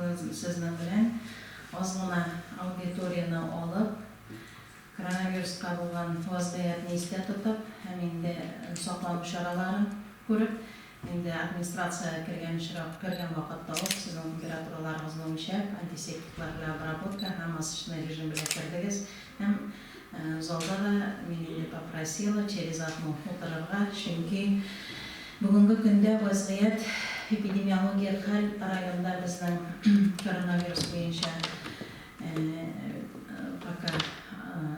Бүген сезнең белән аз гына аудиторияне алып, коронавируска булган вазгыятьне истә тотып һәм инде саклану чараларын күреп, инде администрациягә кергән очрак, кергән вакытта ук сезнең температураларыгызны үлчәп, антисептиклар белән обработка һәм масочный режим белән кердегез һәм Залда да мин инде попросила через одну утырырга, чөнки бүгенге көндә вәзгыять, эпидемиологик хәл районда безнең коронавирус буенча пока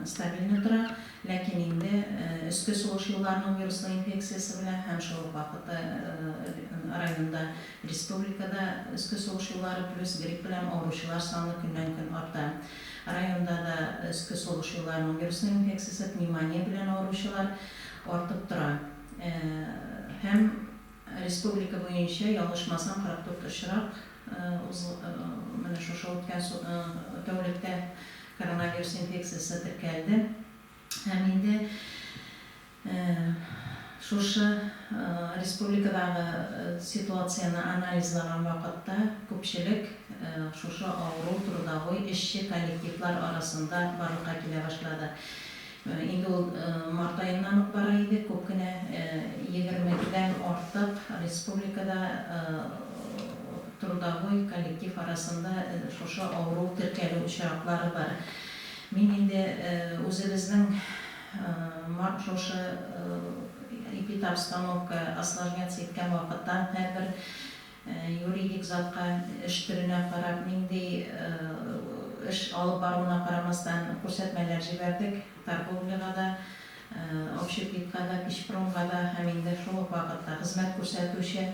стабильно тора, ләкин инде өске сулыш юлларының вируслы инфекциясе белән һәм шул ук вакытта районда, республикада өске сулыш юллары плюс грипп белән авыручылар саны көннән-көн арта. Районда да өске сулыш юлларының вируслы инфекциясе, пневмония белән авыручылар артып тора. Һәм республика буенча, ялгышмасам, 44 очрак менә шушы үткән тәүлектә коронавирус инфекциясе теркәлде. Һәм инде Шушы республикадагы ситуацияне анализлаган вакытта күпчелек шушы авыру трудовой эшче коллективлар арасында барлыкка килә башлады. Инде ул март аеннан ук бара иде, күп кенә егермедән артык республикада трудовой коллектив арасында шушы авыру теркәлү очраклары бар. Мин инде үзебезнең Шушы эпидобстановка осложняться иткән вакыттан һәрбер юридик затка эш төренә карап, нинди эш алып баруына карамастан күрсәтмәләр җибәрдек, торговляга да, общепитка да, пищпромга да һәм инде шул ук вакытта хезмәт күрсәтүче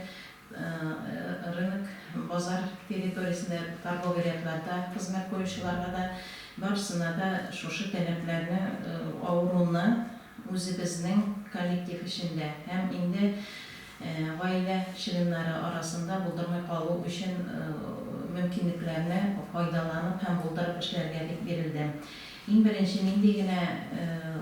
Рынок, базар территориясендә торговый рядларда хезмәт куючыларга да, барысына да шушы таләпләрне, авыруны үзебезнең коллектив эчендә һәм инде гаилә членнары арасында булдырмый калу өчен мөмкинлекләрне файдаланып һәм булдырып эшләргә дип бирелде. Иң беренче нинди генә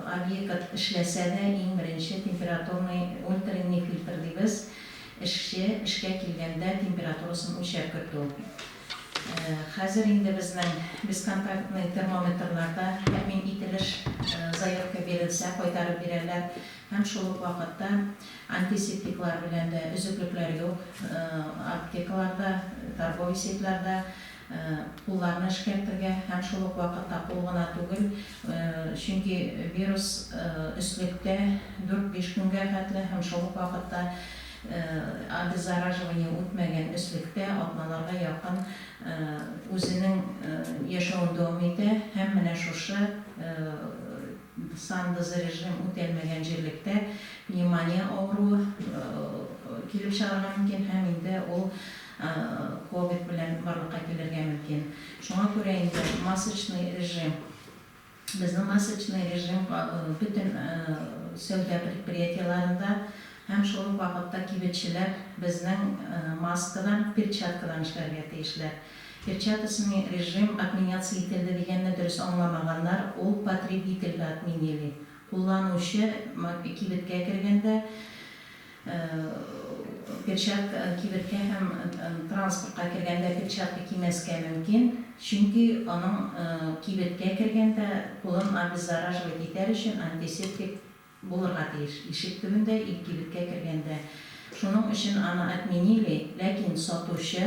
объект эшләсә дә, иң беренче температурный ультренный фильтр дибез, Эшче эшкә килгәндә температурасын үлчәп кертү. Хәзер инде безнең бесконтактный термометрлар да тәэмин ителеш, заявка бирелсә, кайтарып бирәләр. Һәм шул ук вакытта антисептиклар белән дә өзеклекләр юк. Аптекаларда, торговый сетьларда кулларны эшкәртергә һәм шул ук вакытта кул гына түгел, чөнки вирус өслектә дүрт-биш көнгә хәтле һәм шул ук вакытта обеззараживание үтмәгән өслектә атналарга якын үзенең яшәвен дәвам итә һәм менә шушы сандозрежим үтәлмәгән җирлектә пневмония авыруы килеп чыгарга мөмкин һәм инде ул ковид белән барлыкка килергә мөмкин. Шуңа күрә инде масочный режим, безнең масочный режим бөтен сәүдә предприятиеләрендә һәм шул ук вакытта кибетчеләр безнең маскадан, перчаткадан эшләргә тиешләр. Перчаточный режим отменяться ителде дигәнне дөрес аңламаганнар, ул потребительгә отменили. Кулланучы кибеткә кергәндә Перчатка кибеткә һәм транспортка кергәндә перчатка кимәскә мөмкин, чөнки аның кибеткә кергәндә кулын обеззараживать итәр өчен антисептик булырга тиеш, ишек төбендә и кибеткә кергәндә. Шуның өчен аны отменили, ләкин сатучы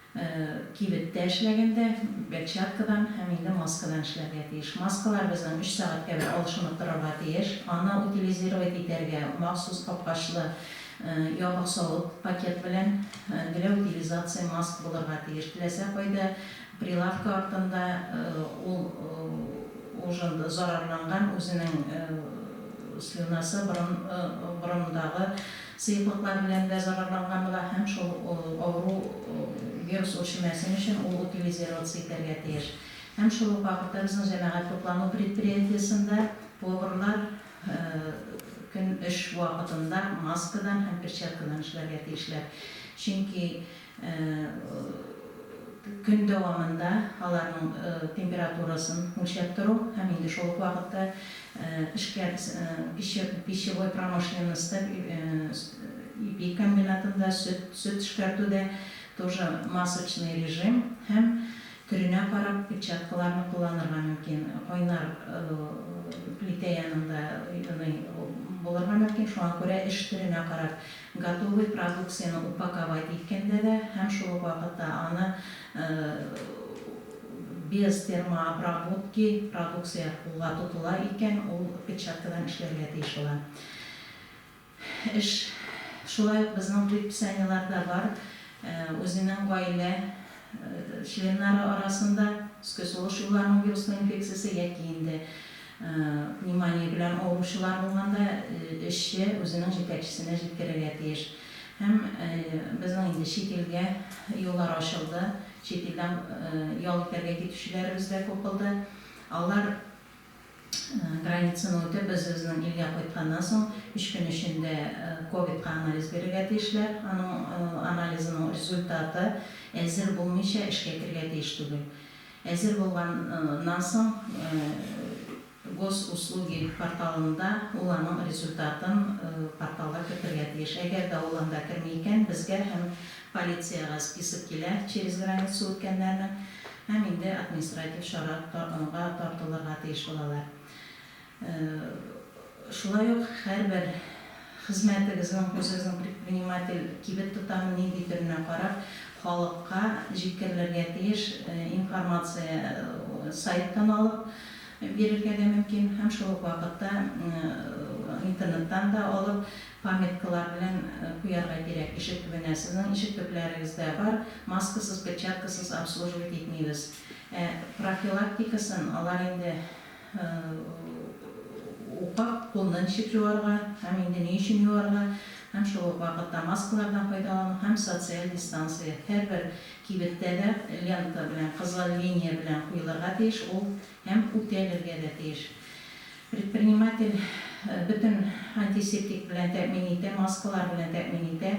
Кибеттә эшләгәндә перчаткадан һәм инде маскадан эшләргә тиеш. Маскалар безнең өч сәгатькә бер алышынып торырга тиеш. Аны утилизировать итәргә махсус капкачлы ябык савыт, пакет белән для утилизации маск булырга тиеш. Теләсә кайда прилавка артында ул уже зарарланган, үзенең слюнасы борын борынындагы Сыеклыклар белән дә зарарланган була һәм шул авыру вирус үрчемәсен өчен ул утилизироваться итәргә тиеш. Һәм шул ук вакытта безнең җәмәгать туклану предприятиесендә поварлар көн эш вакытында маскадан һәм перчаткадан эшләргә тиешләр. Чөнки Көн дәвамында аларның температурасын үлчәп тору һәм инде шул ук вакытта эшкә пищевой промышленностьта, ипи комбинатында, сөт, сөт эшкәртүдә тоже масочный режим һәм төренә карап перчаткаларны кулланырга мөмкин. Кайнар плитә янында булырга мөмкин, шуңа күрә эш төренә карап, готовый продукцияне упаковать иткәндә дә һәм шул ук вакытта аны без термообработки продукция кулга тотыла икән, ул перчаткадан эшләргә тиеш була. Эш шулай ук безнең предписаниеләрдә бар, үзенең гаилә членнары арасында өске сулыш юлларының вируслы инфекциясе яки инде пневмония белән авыручылар булганда, эшче үзенең җитәкчесенә җиткерергә тиеш. Һәм безнең инде чит илгә юллар ачылды, чит илдән ял итәргә китүчеләребез дә күп булды. Алар границаны үтеп, без үзебезнең илгә кайтканнан соң, 3 көн эчендә ковидка анализ бирергә тиешләр. Аның анализының результаты әзер булмыйча эшкә керергә тиеш түгел. Әзер булганнан соң Госуслуги порталында ул аның результатын порталга кертергә тиеш. Әгәр дә ул анда керми икән, безгә һәм полициягә список килә через границу үткәннәрнең һәм инде административ чарага тартылырга тиеш булалар. Шулай ук һәрбер хезмәтегезнең, үзегезнең предприниматель кибет тотамы, нинди төренә карап, халыкка җиткерелергә тиеш информация сайттан алып бирергә дә мөмкин һәм шул ук вакытта интернеттан да алып памяткалар белән куярга кирәк ишек төбенә. Сезнең ишек төпләрегездә бар, маскасыз, перчаткасыз обслуживать итмибез. Ә профилактикасын алар инде укып, кулны ничек юарга һәм инде ни өчен юарга, һәм шул ук вакытта маскалардан файдалану һәм социаль дистанция. Һәрбер кибеттә дә лента белән, кызыл линия белән куелырга тиеш ул һәм үтәлергә дә тиеш. Предприниматель бөтен антисептик белән тәэмин итә, маскалар белән тәэмин итә,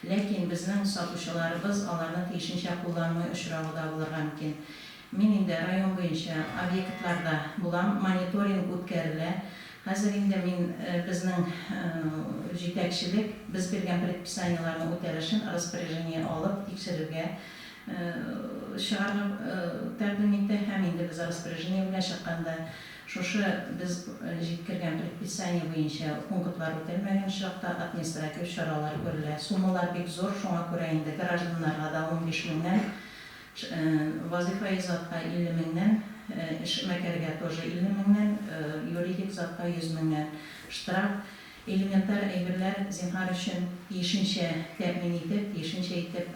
ләкин безнең сатучыларыбыз аларны тиешенчә кулланмый очрагы да булырга мөмкин. Мин инде район буенча объектларда булам, мониторинг үткәрелә. Хәзер инде мин безнең җитәкчелек без биргән предписаниеләрнең үтәлешен распоряжение алып тикшерергә чыгарга тәкъдим итте һәм инде без распоряжение белән чыкканда шушы без җиткергән предписание буенча пунктлар үтәлмәгән очракта административ чаралар күрелә. Суммалар бик зур, шуңа күрә инде гражданнарга да 15 меңнән, вазыйфаи затка 50 меңнән, эшмәкәргә тоже 50 меңнән, юридик затка 100 меңнән штраф. Элементар әйберләр, зинһар өчен, тиешенчә тәэмин итеп, тиешенчә итеп.